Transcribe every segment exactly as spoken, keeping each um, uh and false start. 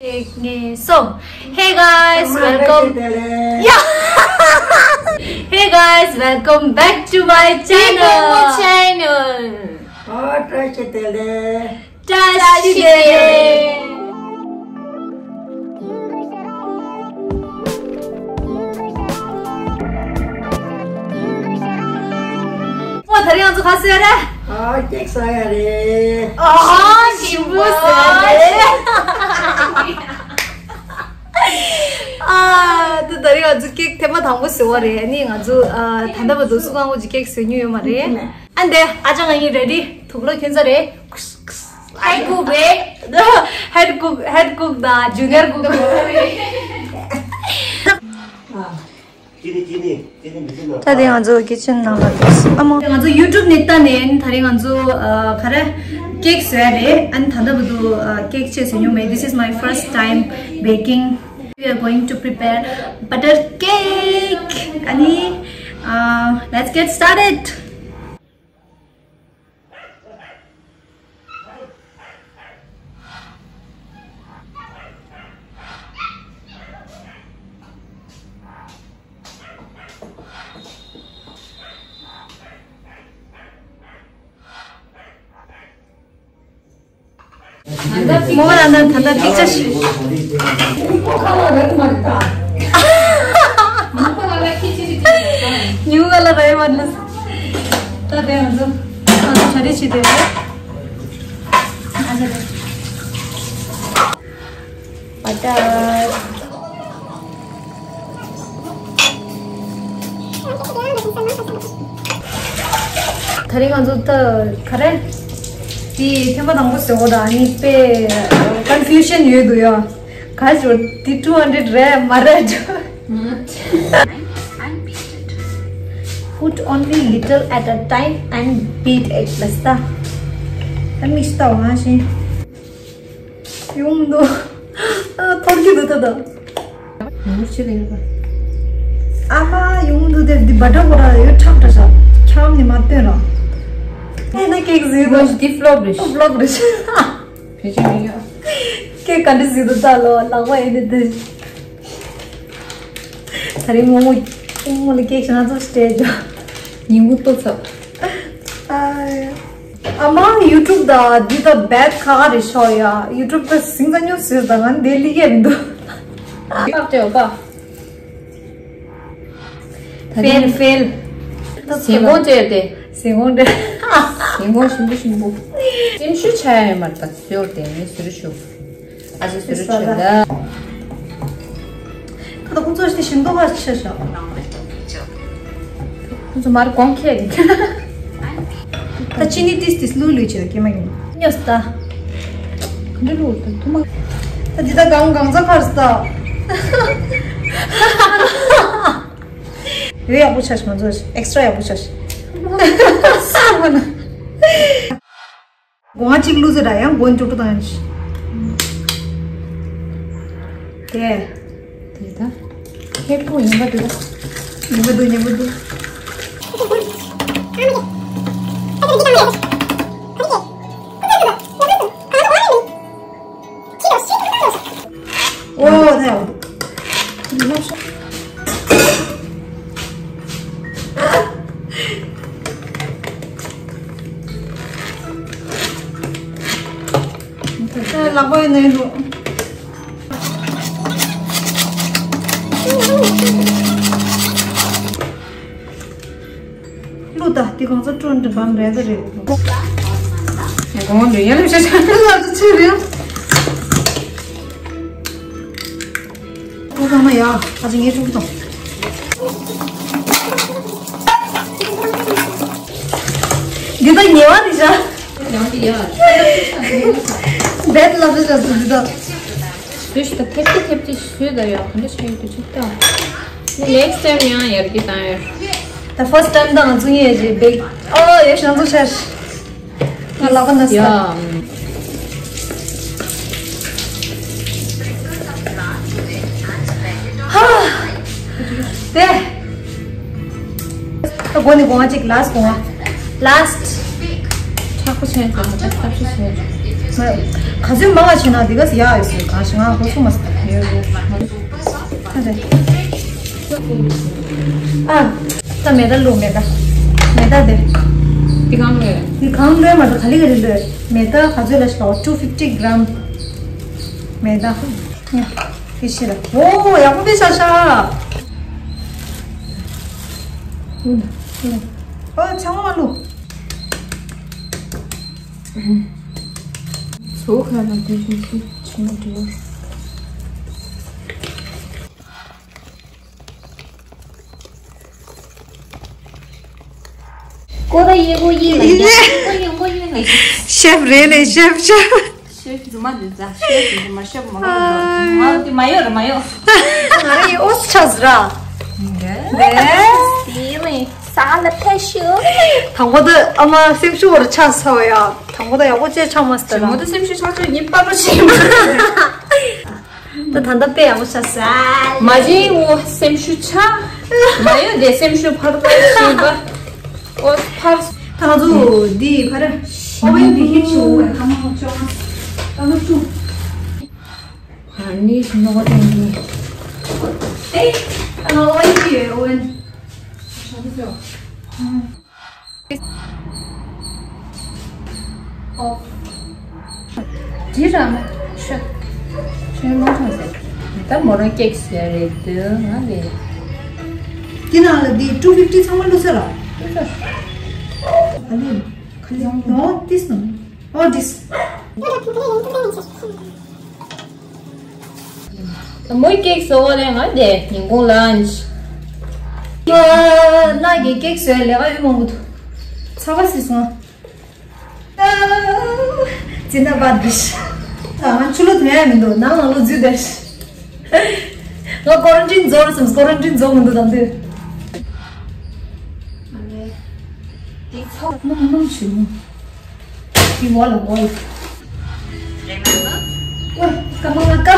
གཉིས་གསུམ། Hey guys, welcome. Yeah. Hey guys, welcome back to my channel. བཀྲ་ཤིས་བདེ་ལེགས། བཀྲ་ཤིས་བདེ་ལེགས། ཨོ། ད་རིང་ང་ཚོ་ག་ཟེར་རེད། ཨ། ཀེག་ཟ་ཡ་རེད། ཨ། ཞིམ་པོ་ཟ་རེད། ཨ། ད་ད་རིང་ང་ཚོ་ཀེག་ཐེངས་མ་དང་པོ་ཟ་བ་རེད། ཨ་ནི་ང་ཚོ་ཨ་ད་ལྟ་བར་དུ་སུ་གང་གོ་ཅིག་ཀེག་ཟ་མྱོང་ཡོད་མ་རེད། ཨ་འདི་ཨ་ཅག་ང་གཉིས་རེ་ཌི། དུག་ལོག་ཁྱོད་ཚོ་རེད། ཧེཌ་ཀུག་རེད། ཧེཌ་ཀུག་ཧེཌ་ཀུག་དང་ཇུ་ནིཡར་ཀུག་དང་། ད་དེ་ང་ཚོ་ཀི་ཆན་ནང་ལ་འདུག་ཨ་མ། ང་ཚོ་ཡུ་ཊུབ་ནས་བལྟས་ནས་ད་རེས་ང་ཚོ་ཨ་ག་རེ་ཀེག་བཟོ་ཡ་རེད། ཨ་ནི་ད་ལྟ་བར་དུ་ཨ་ཀེག་བྱས་ཟིན་མྱོང་མེད། This is my first time baking. We are going to prepare butter cake. ཨ་ནི་ཨ་let's get started. མོ་རང་ད་ད་ད་ཐིག་ཆ་ཞིག་ཉུང་ང་ལ་རེ་མ་ནུས། ད་དེ་ང་ཚོ་ང་ཚོ་གྲ་སྒྲིག་བྱེད་དེ་རེད། ང་ཚོ་རེད། བ་ད། ད་རིང་ང་ཚོ་ད་ག་རེ། དེ་ཐེངས་མ་དང་པོ་ཟེར་བ་དང་ཨ་ནི་དཔེ་ཀོན་ཕིའུ་ཤན་ཡོད་འདུག་ཡ། ག་ཞོ་དེ་two hundred རེད་མ་རེད། Put only little at a time and beat it. ལས་ད། ད་མི་ཤི་ད་བ་ཤི། ཡོང་འདུག་ཨ། ཐོར་གྱི་འདུག་ད་ད། ཡོང་ཕྱིར་ཡིན་པ། ཨ་མ་ཡོང་འདུག་དེ་འདི་བ་འདྲ་བོ་ར་ཡོད་ཁྲག་འདྲ་ཤག་ཁྱམ་ནི་མ་སྟོན་ར། ཨེ་ན་ཀེག་ཟིག་འདུག་འདི་ཕློབ་རེད། ཕློབ་རེད། བེད་སྤྱོད་མི་ཡོད། ཀེག་ག་འདྲ་ཟིག་འདུག་ད་ལོ་ལག་པ་ཡིན་ནི་དེ། ད་རིང་མོ་མོ་མོ་ལ་ཀེག་ཤ་ན་ཚོ་སྤྲད་འཇོག་ཉིན་གུང་ལྟོ་ཚོ། ཨ། ཨ་མ་ཡུ་ཊུབ་ད་འདི་ད་བེད་ཁ་ཁ་རེ་ཤོག་ཡ། ཡུ་ཊུབ་ད་སིང་ཙ་ཉོ་ཟེར་ད་ང་འདི་ལི་ཡེ་མི་འདུག་ཨ་ལྟོས་པ། ཕེལ་ཕེལ། ཟན་གོང་བཅས་ཏེ། ཟན་གོང་འདྲ། ཟན་གོང་ཞིམ་པོ་ཞིམ་པོ། སེམས་ཤུགས་ཆག་ཡ་ཡོད་མ་རེད་ད་ཟེར་ཏེ་ངས་ཟུར་ཞུ། ཨ་ཅེ་ཟུར་ཞུ་ད། ཁ་ད་ཁོང་ཚོ་ཞིག་ཞིམ་མདོག་ཁ་ཆེ་ཤག་ཁོང་ཚོ་མར་གོང་ཁེལ། ད་ཅི་ནི་ཏིས་ཏིས་ལུས་ལུས་བྱེད་ཀྱི་མ་ཡིན། ཉོས་ད། ག་འདྲ་ལུས་ད་ཐུ་མ། ད་འདི་ད་གང་གང་ཚ་ཁར་ས། ཡོད་ཡག་པོ་ཆགས་ཤག་ང་ཚོ་ཨེག་སི་ཊྲ་ཡག་པོ་ཆགས་ཤག་སྒོ་ང་གཅིག་བླུགས་ཟེར་ར་ཡང་སྒོ་འཇུག་པ་དང་ཡང་། དེ། དེ་ད། ཧེ་པོ་ཡིན་པ་འདུག་ཡིན་པ་འདུག་ཡིན་པ་འདུག་ཨོ་ད་ཡག་པོ་འདུག་ལག་པ་ཡིན་ནའི་འགྲོ། ལུ་ད་དེ་གང་ཚ་ཀྲོན་དུ་བམ་རེད་ད་རེད། གོང་དུ་ཡ་ལེ་ཤ་ཤ་ལ་ཚ་ཆེ་རེད། ཀྲུག་བཏང་ན་ཡ། ཨ་ཅེ་ངས་ཀྲུག་བཏང་། འདི་ད་ཉེ་བ་རེད་ཤག་ཡང་འདི་ཡ། བེད་ལབ་ཤག་འདི་ད། བུ་ཞིག་ད་ཐེབས་ཀྱི་ཐེབས་ཀྱི་ཞུས་ད་ཡ་ག་འདྲ་བྱས་ཡོད་དུ་ཅིག་ད། ནེགསི་ཊའིམ་ཡང་ཡར་རྒྱས་བཏང་ཡོད། ད་ཕར་སི་ཊའིམ་ད་ང་ཚོ་ངས་ཅིག་བེག་ཨོ་ཡ་ཤང་ཚོ་ཤར། ང་ལག་པ་ན་ས། ཡ། ཧ། དེ། ད་སྒོ་ནས་སྒོ་ང་གཅིག་ལཱསི་སྒོ་ང་། ལཱསི། ཁྲག་པོ་ཆེན་ཟེར་ན་ད་ཐབས་ཤེས་བྱས། ག་ཚོད་མང་བ་བྱས་ན་འདི་ག་ཟེར་ཡག་ཡོད་ཟེར། གང་ཞིག་ང་ཧོ་སུ་མ་ཟེར་ད་ཡོད་ཡོད་མ་རེད། ཨ། ད་མེ་ད་ལུ་མེ་ད། མེ་ད་དེ། འདི་གང་ལོས། འདི་གང་ལོས་མ་ད་ག་ལི་ག་ལི་ལོས། མེ་ད་ག་ཚོད་ལ་ཤོག two fifty gram། མེ་ད། ཡ། དེ་ཤི་ལ། ཨོ་ཡག་པོ་དཔེ་ཤ་ཤ། ཨོ་ཆང་མ་ལུ། ཚོ་ཁ་ན་དེ་ཤི་ཤི་ཆུང་དེ། ཀོ་ར་ཡེ་གོ་ཡེ་ལ་ཡ། ཀོ་ཡེ་ཀོ་ཡེ་ལ་ཡ། ཤེབ་རེད་ནས་ཤེབ་ཤེབ། ཤེབ་རྫུན་མ་འདི་ཙ་ཤེབ་རྫུན་མ་ཤེབ་མ་ལོ་ང་འདི་མ་ཡོད་ར་མ་ཡོད། ང་ར་ཡི་ཨོ་སི་ཆགས་ར། འདི་ལས་ས་ལ་ཕེ་ཤུ། དང་པོ་ད་ཨ་མ་སེམས་ཤུགས་བར་ཆགས་ཚར་བ་ཡ། དང་པོ་ད་ཡག་པོ་ཅེས་ཆགས་མ་སྟེ་ར། མོ་ད་སེམས་ཤུགས་ཆགས་ཆོག་ཉིན་པར་པ་ཤེས་མ། ད་ད་ལྟ་དཔེ་ཡག་པོ་ཆགས་ས། མ་བྱིན་འོ་སེམས་ཤུགས་ཆག་མ་ཡོད་དེ་སེམས་ཤུགས་འཕར་པ་ཞིག་པ། འོ་འཕར། ད་ང་ཚོ་འདི་ག་རེ། ཨོ་ཝེན་འདི་ཧིཊ་ཞུ་འོ་ཡ་ཁ་མ་ཅོ་མ། ད་ང་ཚོ། ཨ་ནི་ནོ་ཏན་གི། ཨེ། ད་ང་ཨོ་ཝེན་གི་ཨོ་ཝེན། ཨོ། འདི་ར་མ་ཤ། ཤ་མ་ཐོང་ཟེར། ད་མོ་རང་ཀེག་ཟེར་རེད་དུ་ང་ལས། འདི་ནང་ལ་འདི་two fifty ཚང་མ་བླུགས་ས་ལ། བླུགས་ས། ཨ་ལེ། ཁ་ལེ། No, this no. Oh, this. མོའི་ཀེག་བཟོ་བ་ལས་ང་དེ་ཉིན་གུང་ལན་ཆི། ང་ནག་གི་ཀེག་བཟོས་ལས་ཀ་ཡོད་མང་པོ་འདུག་ཚ་བ་སི་སོང་། ཙི་ན་བར་འདི་ཤི། ང་ཆུ་ལོ་དོན་ཡ་མི་འདུག་ནང་ནང་ལོ་འཛུལ་བསྡད་ཤི། ང་ཀོ་རན་ཊིན་རྫོགས་རེད་བསམ། ཀོ་རན་ཊིན་རྫོགས་མི་འདུག་དམ་དུས། འདི་ཚོ་སྣུམ་སྣུམ་ཞིག་མོ། འདི་འོ་ལ་འོ་ལ། ཨོ། ཀ་མ་ཀ།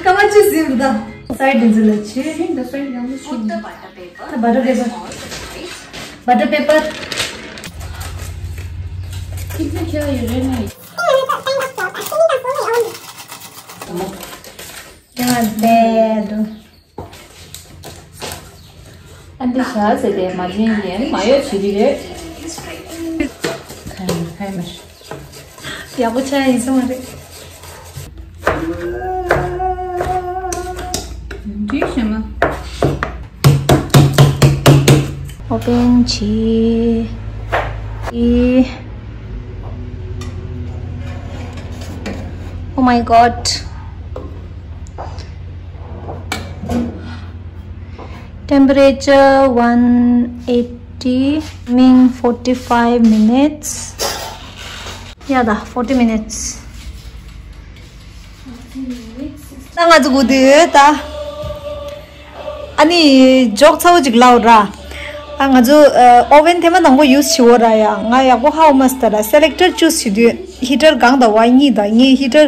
ཀ་མ་ཅི་ཟིན་རུ་ད། སའི་ཌི་འཛིན་ལ་ཆེ། ཤིང་ད་སའི་ཌི་ཡང་ཤིང་། ད་བ་ཊར་པེ་པར། བ་ཊར་པེ་པར། ཁྱི་ཁྱི་ཁྱི་ཡོད་རེད་ནི། ཡང་བསྡད་འདུག་ཨ་འདི་བྱ་ཟེར་ཏེ་མ་བྱིན་ཡིན་མ་ཡོད་བྱེད་ཀྱི་རེད། ཁ་ཡིན་ཁ་ཡིན་མ་ཤི། ཡག་པོ་ཆགས་ཡིན་སོང་བ་རེད། འདྲིས་ཤེ་མ། ཨོ་པེན་བྱེད། Oh my god. Temperature one eighty, mean forty-five minutes. ཡ་ད་forty minutes. ད་ང་ཚོ་གུ་དུས་ད། ཨ་ནི་ཇོག་ཚ་བོ་ཅིག་ལའོ་ར། ཨ་ང་ཚོ་ཨོ་ཝེན་ཐེངས་མ་དང་པོ་ཡུ་སི་བྱེད་འོ་ར་ཡ། ང་ཡག་པོ་ཧ་གོ་མ་སོང་ད་ར། སེ་ལེག་ཊར་ཅུ་སི་བྱེད་དུས་ཧི་ཊར་གང་དང་བ་གཉིས་དང་གཉིས་ཧི་ཊར་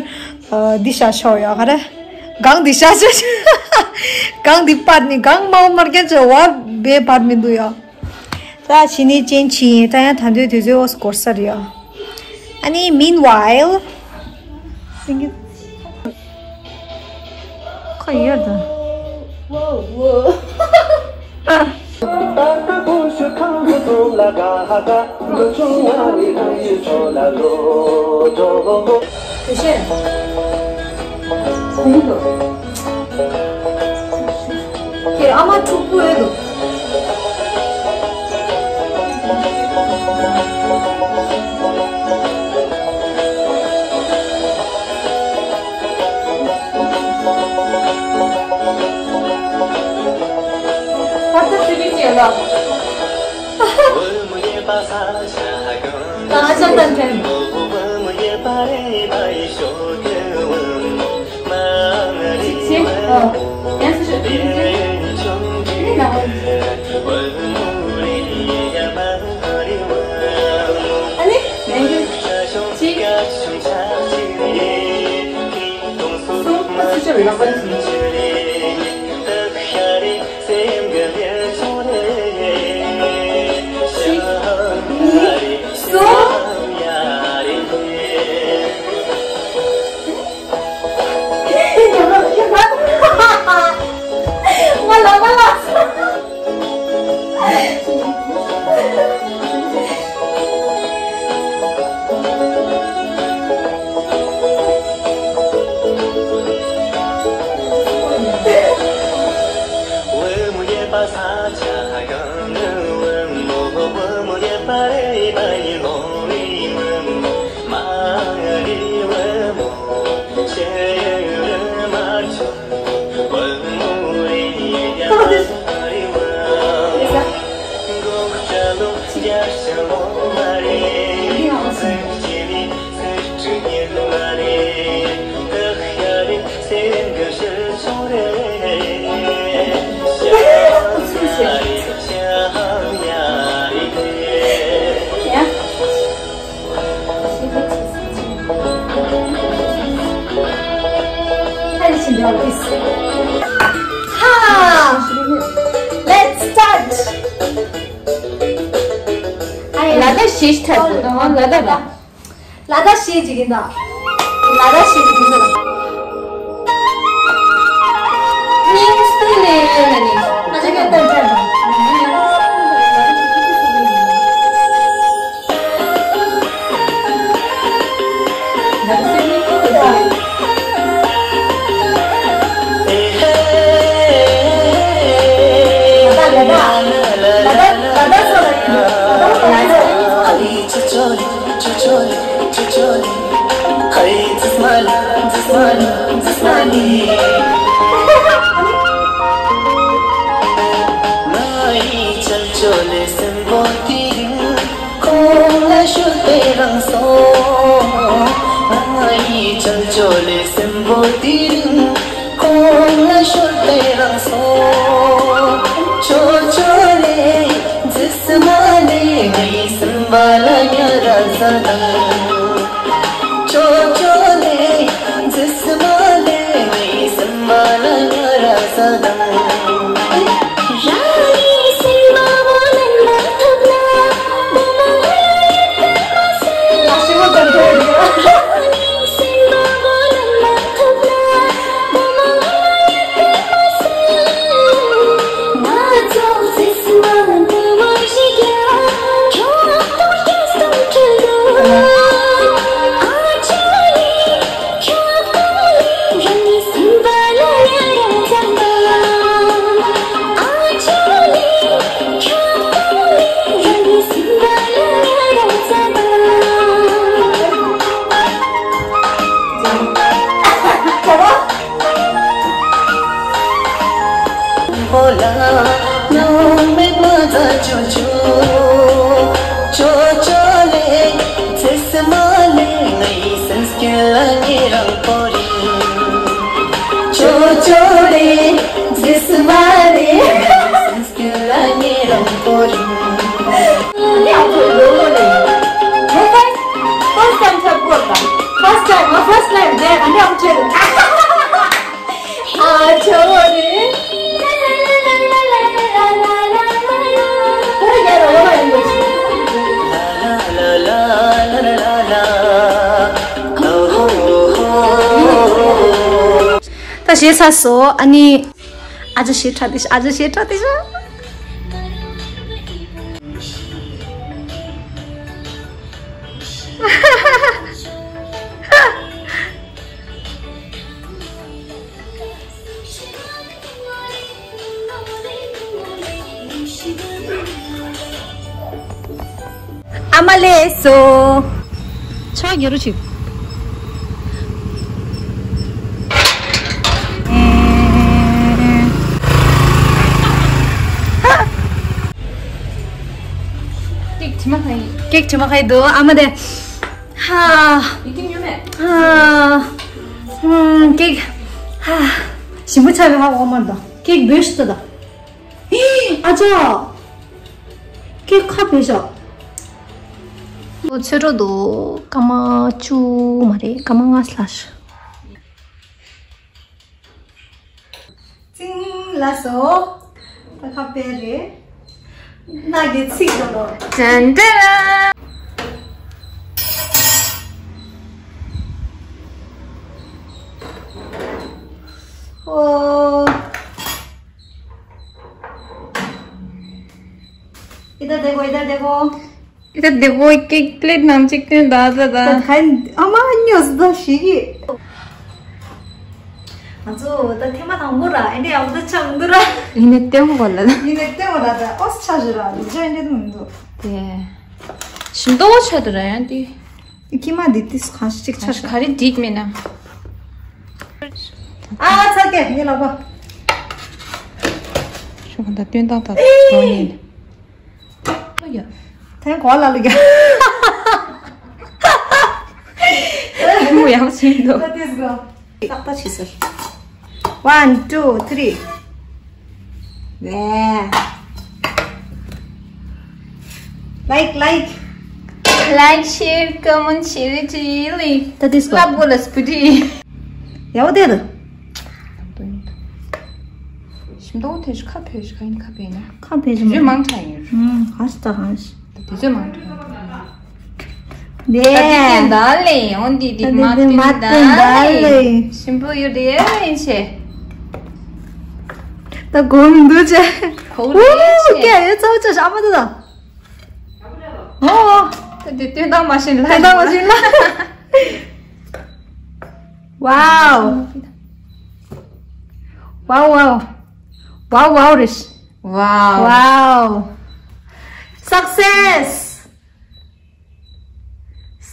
འདི་བཞག་ཤོག་ཡ། ག་རེ། གང་འདི་བཞག་ཤོག་གང་འདི་པར་ནི་གང་མའོ་མར་རྒྱན་ཅོ་བ་བེ་པར་མི་འདུག་ཡ། ད་ཕྱི་ནས་ཅན་ཕྱིན་ད་ཡང་ད་འདོད་དུས་ཚོད་འོ་སྐོར་ས་རེད་ཡ། ཨ་ནི་meanwhile། ཁ་ཡོད་ད། དེ་བཞིན། ཁྱེད་ཨ་མ་ཕྲུ་གུ་ཡོད་དོ། ད་ལྟ་སི་ལིང་ཡོད་ལ། ད་ཨ་ཅག་དང་འཕྲད། ཅིག་ཅིག་ཨ། ཡང་སུ་ཞིག་ཅིག་ཅིག་ཨ་ནི་ན། ཨ་ནི་ནན་གྱི་ཅིག་གསུམ་ཨ་སུ་ཞིག་ལ་པ་ནི། གཅིག་གཉིས། གསུམ། Ha! Let's start. ལ་དྭགས་ཤེས་ཐབས། ལ་དྭགས། ལ་དྭགས་ཤེས་ཅིག་ཡིན་ད། ལ་དྭགས་ཤེས་ཅིག་ཡིན་ད། སྙིང་སྟོབས་ལས་ལ་ནི། ང་ཅག་གི་སྟོབས་ཆེན་པོ། ཁོང་ལ་ཤོད་དེ་རང་སོ། ང་ཡི་ཅལ་ཅོ་ལེ་སེམས་པོ་དེ་རིང་། ཁོང་ལ་ཤོད་དེ་རང་སོ། ཅོ་ཅོ་ལེ། ཛིས་མ་ལེ། ང་ཡི་སེམས་པ་ལ་ཉ་ར་ས་དང་། ཅོ་ཅོ་ལེ། ཛིས་མ་ལེ། ང་ཡི་སེམས་པ་ལ་ཉ་ར་ས་དང་། རང་གི་སེམས་པ་བོ་ལེན་མ་ཐུབ་ན། བུ་མོ་ང་ཡི་སེམས་པ་སེམས། ང་ཞི་མོ་དང་འགྲོ་ཡོད། རང་གི་སེམས་པ་བོ་ལེན་མ་ཐུབ་ན། བུ་མོ་ང་ཡི་སེམས་པ་སེམས། ང་ཚོ་ཙིག་མ་འདི་མ་ཞིག་ཡ། ཁྱོད་ཐུག་ཁྱོད་སུ་ཁྲིད་འདུག་ཨ་ཅག་ལི། ཅོ་ཅོ་རེད། ཛིས་མ་རེད། སེམས་སྐྱིད་ལ་ཉེ་རང་པོ་རེད། ཨ་ནི་ཨ་ཁུ་ལོ་ལོ་ནས། ངོ་first, first time ཐབས་བཀོད་པ། First time, ངོ་first time there, ཨ་ནི་ཨ་ཁུ་ཆེ་རེད། ཨ་ཆོ་རེད། ཁོ་རེ་རྒྱ་ར་ལོ་ལ་ཡིན་པ་ཞིག་ད་ཞེས་ས་སོ། ཨ་ནི། ཨ་ཅག་ཞེ་དྲག་དེ་ཤ། ཨ་ཅག་ཞེ་དྲག་དེ་ཤ། ཨ་མ་ལེ་སོ། ཆ་རྒྱ་རུ་ཆིག་ཀེག་དྲི་མ་ཁ་ཡིན། ཀེག་དྲི་མ་ཁ་ཡིན་འདུག་ཨ་མ་དེ། ཧ། ཡི་གེ་ཉོ་མེད། ཧ། ཧུམ། ཀེག་ཧ། ཞིམ་པོ་ཆགས་པའི་ཧ་འོ་མ་འདུག་ཀེག་འབོལ་ཞིག་ལྟ་དང་། ཨ་ཅག་ཀེག་ཁ་བེ་ཤ། ཨོ་ཚོད་འགྲོ་འདུག་སྐར་མ་བཅུ་མ་རེད། སྐར་མ་ལྔ་ལྷག་ཤག་ཙིང་ལ་སོ། ད་ཁ་བེ་རེད། ནག་གི་ཚིག་འགྲོ་འགྲོ། ཏན་ཏན། ཨོ། ཨི་ད་དེ་གོ་ཨི་ད་དེ་གོ་ཨི་ད་དེ་གོ་ཀེག་པླེཊ་ནང་གཅིག་སྟོན་ད་ད་ད། ད་ད་ཨ་མ་ཉོས་ད་ཞིག་གི་ང་ཚོ་ད་ཐེངས་མ་དང་པོ་ར་ཨེ་འདྲ་ཡག་པོ་ད་ཆགས་མི་འདུག་ར། ཡིན་ནའི་ལྟད་མོ་གོ་ལ་ད། ཡིན་ནའི་ལྟད་མོ་ལ་ད་ཨོ་ཆགས་ཞུ་ར་ལུག་ཅག་ཨེ་འདྲ་མི་འདུག་དེ་ཞིམ་ཏོག་ཆགས་འདུག་ར་ཡང་དེ། ཁྱི་མ་འདི་ཏིས་གང་ཞིག་ཆགས་ཤག་ག་རེ་འགྲིག་མེད་ན། ཨ་ཚ་ཀེ་ངའི་ལག་པ། ཤོག་ག་ད་སྟོན་སྟངས་ད་དོན་ཡིན། ཨོ་ཡ། ཐེངས་གོ་ལ་ལུག་ཡ། ཐེངས་མོ་ཡག་ཕྱིན་འདུག་ད་ཏིས་གོ་ཏག་ཏག་བྱེད་ཟེར། One, two, three. Yeah. Like, like. Like, share, comment, share it, really. That is good. Love, love, pretty. ཡག་པོ་བསྡད་འདུག་མདོ་དེ་ཁ་ཕེ་ཁ་ཡིན་ཁ་ཕེ་ན། ཁ་ཕེ་ཞིག་མ། མང་ཁྲ་ཡིན། ཨུམ་ཧ་ཤ་ཧ་ཤ། དེ་ཚོ་མང་ཁྲ་ཡིན། ད་དེ་དེ་ད་ལེ་ཡོང་དེ་དེ་མ་དེ་ད་ལེ་ཞིམ་པོ་ཡོད་དེ་ཡིན་ཆེ། ད་གོམ་འདུག་ཅེ། གོ་རེ་ཆེ། ཀེ་ཡོད་ཚོ་ཅེ་ཤ་མ་དུ་ད། ཨོ། ད་དེ་སྟོན་སྟངས་མ་ཤེས་ལ། སྟོན་སྟངས་མ་ཤེས་ལ། Wow. Wow, wow. Wow, wow རེད། Wow. Wow. Success.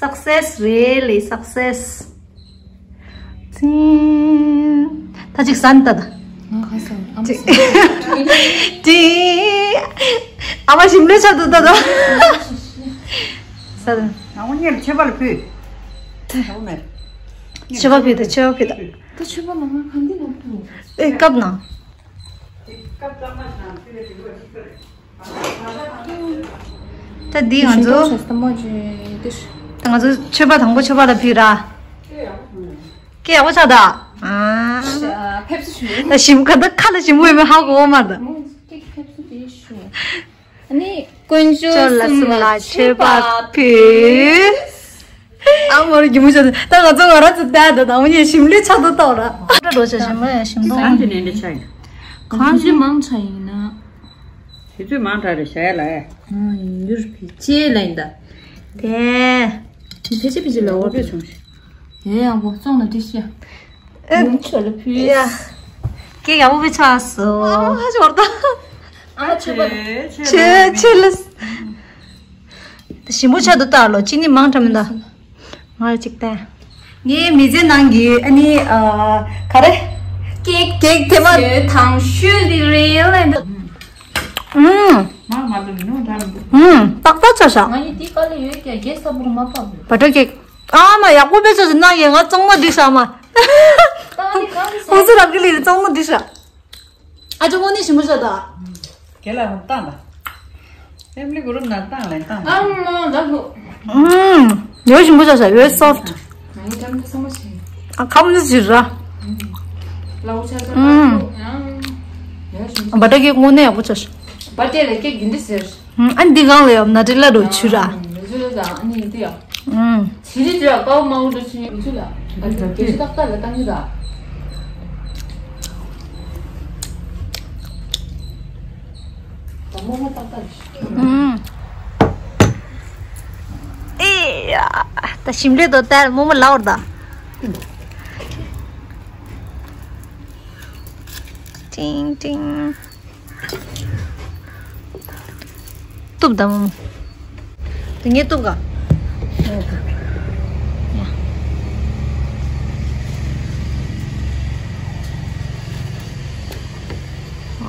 Success, really success. ཙིང་། ད་ཅིག་ཟན་ད་ད། ང་ག་ས་ཨ་མ་ཙིང་། ཙིང་། ཨ་མ་ཞིམ་ལོས་ཆགས་འདུག་ད་ད། ཟ་ད། ང་དངོས་གཉེར་མཆོད་པ་ལ་ཕུལ། ཨོ་མེད། མཆོད་པ་ཕུལ་ད་མཆོད་པ་ཕུལ་ད། ད་མཆོད་པ་ལ་ང་ག་འདི་ལ་ཕུལ། ཨེ་སྐབས་ན། སྐབས་གཙང་མ་ཞིག་ནང་ཕུལ་བའི་དྲི་བ་ཞིག་ད། ད་འདི་ང་ཚོ། ད་ང་ཚོ་མཆོད་པ་དང་པོ་མཆོད་པ་ལ་ཕུལ་ར། སྐད་ཡག་པོ་ཆགས་ད། ཨ། ཕེབས་བསུ་ཞུ། ད་ཞིམ་ཁ་ད་ཁ་ལ་ཞིམ་པོ་ཡོད་མེད་ཧ་གོ་བ་མ་ད། ཕེབས་བསུ་དེ་ཞུ། ཨ་ནི་དཀོན་མཆོག་གསུམ་ལ་མཆོད་པ་ཕུལ། ཨ་མོ་ར་གི་མོ་ཆགས་ད། ད་ང་ཚོ་ང་ར་ཚོ་ད་ད་ད་མོ་ཉེ་ཞིམ་ལས་ཆགས་ད་ཏོ་ར། ད་རོ་ཆ་ཞིམ་ལ་ཞིམ་ཏོ། གང་དེ་ནས་འདྲ་ཆགས་ཡིན། གང་དེ་མང་ཆགས་ཡིན་ན། དེ་ཚོས་མང་དྲགས་རེད་བྱ་ཡ་ལ་ཡ། ཨ་ཡིན་རྒྱུར་ཕི་ཅེ་ལ་ཡིན་ད། དེ། ཕི་ཕི་ཅེ་ཕི་ཅེ་ལ་འོ་རེད་བྱུང་ཞིག་ཡེ་ཡག་པོ་བཙོང་ལ་འདྲི་ཤི་ཡ། ཨེ། ཡུམ་ཆོ་ལ་ཕུལ། ཡ། སྐད་ཡག་པོ་བི་ཆགས་སོ། ཨ་ཧ་ཞོར་ད། ཨ་ཆེ་པ། ཆེ་ཆེ་ལ། ཞིམ་པོ་ཆགས་འདུག་ད་ལོ་ཅི་ནི་མང་དྲགས་མི་འདུག་ང་ལ་གཅིག་བསྟན། ངའི་མི་ཚེ་ནང་གི་ཨ་ནི་ཨ་ག་རེ། ཀེག་ཀེག་དེ་མ། དང་ཤོས་འདི་རེད་ལ། ཨུམ། མ་མ་ལུ་མི་ནུ་འདྲ་མི་འདུག་ཨུམ། ཏག་ཏག་ཆ་ཤ། ང་ཡི་འདི་ག་ལ་ཡོད་ཀྱང་རྒྱལ་ས་བོར་མ་ཕབ། བ་ཏྲ་ཀེག་ཨ་མ་ཡག་པོ་དཔེ་ཆ་ཟིན་ན་ཡེ་ང་གཙང་མ་འདི་ཤ་མ། ད་ནི་གང་ཟེར། ཧུ་སུ་རབ་གི་ལི་གཙང་མ་འདི་ཤ། ཨ་ཅོ་དངོས་གནས་ཞིམ་པོ་ཤ་ད། རྒན་ལགས་བཏང་ད། ཕེ་མི་ལི་གུ་རུབ་ནང་བཏང་ལ་བཏང་ད། ཨ་མ་ད་ཧུ། ཨུམ། ཡོད་ཞིམ་པོ་ཤ་ཤ་ཡོད་སོཕ་ཊི། ང་ཡི་ཀྲམ་ཏི་སོ་མ་ཆེ། ཨ་ཁ་མོ་ཅི་ར། ལའུ་ཆ་ཆ་ཨུམ། ཡང་། ཡོད་ཞིམ་པོ། བ་ཏྲ་ཀེག་དངོས་གནས་ཡག་པོ་ཆ་ཤ། བ་ཏྲ་ལ་ཀེག་རྒྱུན་འདི་ཟེར། ཨ་འདི་གང་ལ་ཡོད་ན་ཏྲི་ལ་རོ་ཆུ་ར། ཨ་ནི་འདི་ཡ། ཨུམ། ཚི་རི་ཏྲ་ཀའོ་མའུ་ཏྲ་ཆུ་ཡི་ཚུ་ལ། ཨ་ཏི་ཏི་ཏི་ཏག་ཏག་ལ་བཏང་གི་ད། ད་མོ་མོ་ཏག་ཏག་ལ་ཤི། ཨུམ། ཨེ་ཡ། ད་ཞིམ་ལས་དོ་ད་མོ་མོ་ལའོར་ད། ཏིང་ཏིང་། གཏུབ་དང་། དེ་ངས་གཏུབ་ག་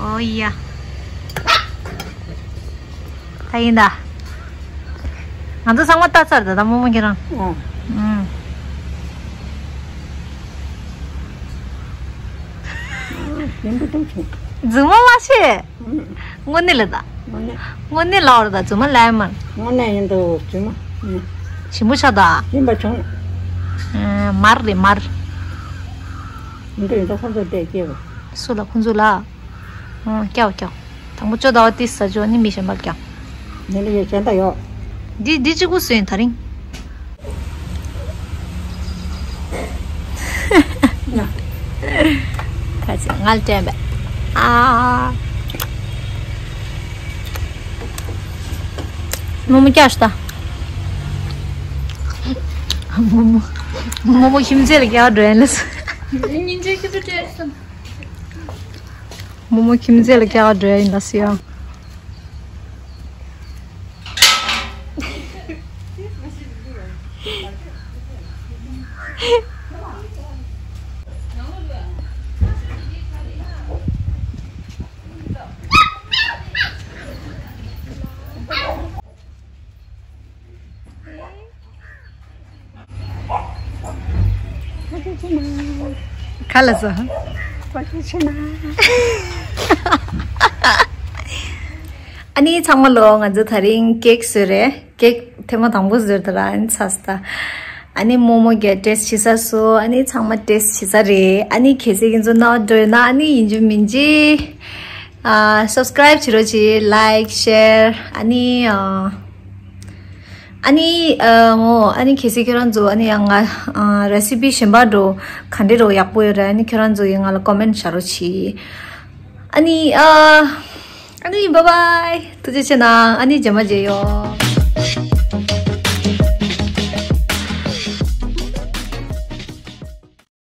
ཨོ་ཡ། ད་ཡིན་ད། ང་ཚོ་ཚང་མ་ལྟ་ཚར་ད་ད་རྨོ་མོ་ཁྱེད་རང་། ཨོ། ཨུམ། ཡིན་པ་ཏོག་ཆེ། རྫུན་མ་མ་བཤད། ཨུམ། དངོས་གནས་ལ་ད། དངོས་གནས། དངོས་གནས་ལ་བར་ད་རྫུན་མ་ལ་ཡ་མར། དངོས་གནས་ཡིན་འདུག་རྫུན་མ། ཨུམ། ཞིམ་པོ་ཆགས་ད། ཡིན་པ་བྱུང་། ཨ། མར་རེད་མར། ཡིན་འདུག་ཡིན་འདུག་ཁོང་ཚོ་བལྟས་སྐྱེས་པ། སུ་ལ་ཁོང་ཚོ་ལ། ཨོ། སྐྱོ་སྐྱོ། དང་པོ་ཅོ་ཟླ་བ་ཏི་ས་ཅོ་ནི་མི་གཞན་པ་སྐྱོ། ནི་ལ་ཡོད་གཞན་དག་ཡོད། འདི་འདི་གཅིག་པུ་སུ་ཡིན་ད་རིང་། ཁ་ཅིག་ངལ་དྲན་པས། ཨ། རྨོ་མོ་སྐྱོ་ཤ་ད། རྨོ་མོ། རྨོ་མོ་ཁྱིམ་མཚེས་ལ་སྐྱོ་འགྲོ་ཡིན་ལ་སུ། སྙིང་རྗེ་ཁྱི་ཚོ་བྲེལ་སོང་། རྨོ་མོ་ཁྱིམ་མཚེས་ལ་སྐྱག་འགྲོ་ཡ་ཡིན་ད་སུ་ཡང་། ག་ལ་སོ། ཨ་ནི་ཚང་མ་ལོ། ང་ཚོ་དེ་རིང་ཀེག་བཟོས་རེད། ཀེག་ཐེངས་མ་དང་པོ་བཟོས་དེ་ར་ཨ་ནི་ཚར་སོང་ད། ཨ་ནི་མོག་མོག་གི་ཊེསི་བྱེད་ས་སོ། ཨ་ནི་ཚང་མ་ཊེསི་བྱེད་ས་རེད། ཨ་ནི་གལ་སྲིད་ཁྱེད་ཚོ་ནོར་འགྲོ་ཡོད་ན། ཨ་ནི་ཡིན་གཅིག་མིན་གཅིག་ཨ་སབ་སི་ཀ་རའིབ་བྱེད་རོགས་གྱིས། ལའིཀ་ཤེར། ཨ་ནི་ཨ་ཨ་ནི་ཨ་ངོ་ཨ་ནི་གལ་སྲིད་ཁྱེད་རང་ཚོ་ཨ་ནི་ཡང་ང་ཨ་རེ་སི་པི་གཞན་པ་འགྲོ་ག་འདྲ་རོ་ཡག་པོ་ཡོད་རེད། ཨ་ནི་ཁྱེད་རང་ཚོ་ཡིས་ང་ལ་ཀོ་མེན་ཊི་བྱ་རོགས་གྱིས། ཨ་ནི་ཨ་ཨ་ནི་བཱའི་བཱའི། ཐུགས་རྗེ་ཆེ་གནང་། ཨ་ནི་རྗེས་མ་མཇལ་ཡོང་།